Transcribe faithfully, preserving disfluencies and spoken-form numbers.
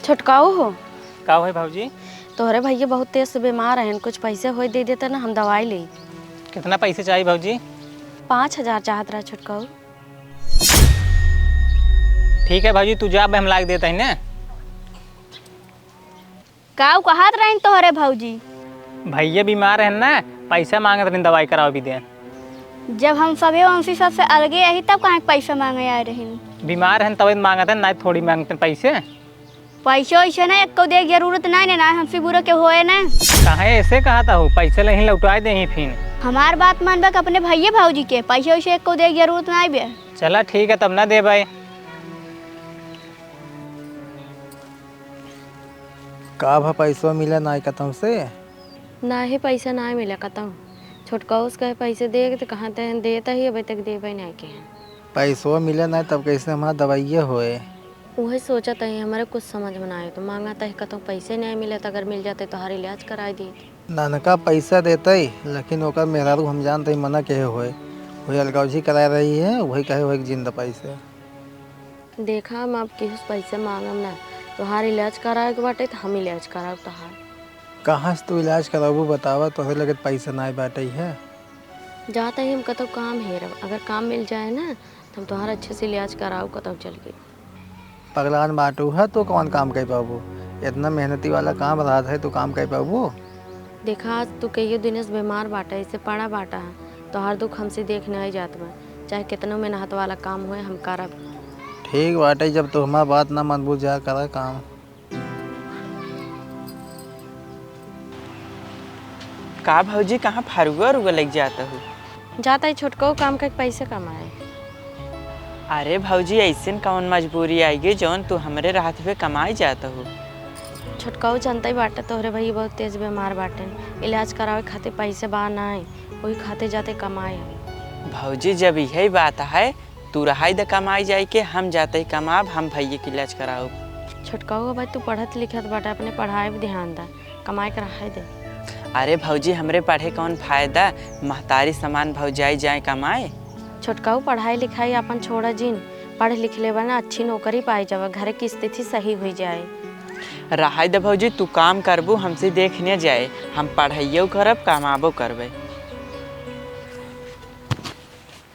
छोटकाऊ हो। का होय भौजी? तोहरे भैया बहुत तेज से बीमार रहन, कुछ पैसे होय दे देते ना, हम दवाई लेई। कितना पैसे चाहिए भौजी? पाँच हजार चाहत रहा छोटकाऊ। ठीक है भौजी, तू जा, अब हम लाके देते हैं ना। काऊ कहत रहिन तोहरे भौजी? भैया बीमार रहन ना, पैसा मांगत रहन दवाई करावे बदे। जब हम सभे वंशी सबसे अलगे अही, तब काहे पैसा मांगे आए रहिन? बीमार रहन तबे मांगत रहन, ना थोड़ी मांगते पैसे। पैसे वैसे ना एको दे के जरूरत ना ने, ना हमसे बुरा के होए ना। काहे ऐसे कहत हो? पैसे लेही लौटाए देही फिर। हमार बात मानबे के अपने भैया भौजी के, पैसे वैसे एको दे के जरूरत ना बे। चला ठीक है, तब ना देबे। का भा, पैसवा मिला नाई कतहूँ से? नाही, पैसा नाही मिला कतहूँ। छोटकऊ से कहे पैसे दे के, तो कहाँ ते देत ही, अबे तक देबे नाही के हैं। पैसवा मिला नाही, तब कैसे हमार दवाइये होए? उहे सोचत ही, हमरे कुछ समझ में ना आए, तो मांगत ही कतहूँ पैसे नाही मिले, तो अगर मिल जाते तो हर इलाज कराई दी। ननका पैसा देते, लेकिन ओकर मेहरारू हम जानते ही मना कहे होए, वही अलगौजी कराए रही है, वही कहे होए कि जिंदा पैसे। देखा, हम अब केहू से पैसे मांगब ना। तोहार इलाज करावे के बाटे, त हम इलाज कराउब तोहार। कहाँ से तू इलाज कराबू, बतावा? तोहरे लगे त पैसा नाई बाटे है। जात ही हम कतौ काम हेरब, अगर काम मिल जाए ना, त हम तोहार अच्छे से इलाज कराउब कतौ चल के। पगलान बाटू है, तू कौन काम कर पाबू? इतना मेहनती वाला काम रहत है, तू काम कर पाबू? देखा, आज तू कइयो दिन से बीमार बाटा, इसे पड़ा बाटा, तोहार दुख हमसे देख नाई जात बा, चाहे कितनो मेहनत वाला काम होए, हम करब। ठीक बाटे, जब तू हमार बात ना मानबू, जा करा काम। का भौजी, कहाँ फरुआ उरुआ लग जात हो? जात ही छोटको काम करके पैसे कमाए। अरे भौजी, ऐसन कौन मजबूरी आइगे जौन तू हमरे रहत हुए कमाए जात हो? छोटकाऊ जानते ही बाटे, तोहरे भैया बहुत तेज बीमार बाटे, इलाज करावे खातिर पैसे बा नाई, वही खातिर जाते कमाए हम। भौजी, जब यही बात है, तू रहाई दे कमाई जाए के, हम जाते ही कमाब, हम भैया के इलाज कराउब। छोटकाऊ, अब तू पढ़त लिखत बाटे, अपने पढ़ाई पे ध्यान दा, कमाई के रहाई दे। अरे भौजी, हमरे पढ़े कौन फायदा, महतारी समान भौजाई जाए कमाए। छोटकाऊ, पढ़ाई लिखाई आपन छोड़ा जिन, पढ़ लिख लेबा ना, अच्छी नौकरी पाई जावा, घर की स्थिति सही हुई जाए। रहाई दे भौजी, तू काम करबू, हमसे देख न जाए, हम पढ़ाइयो करब, कमाबो करबे।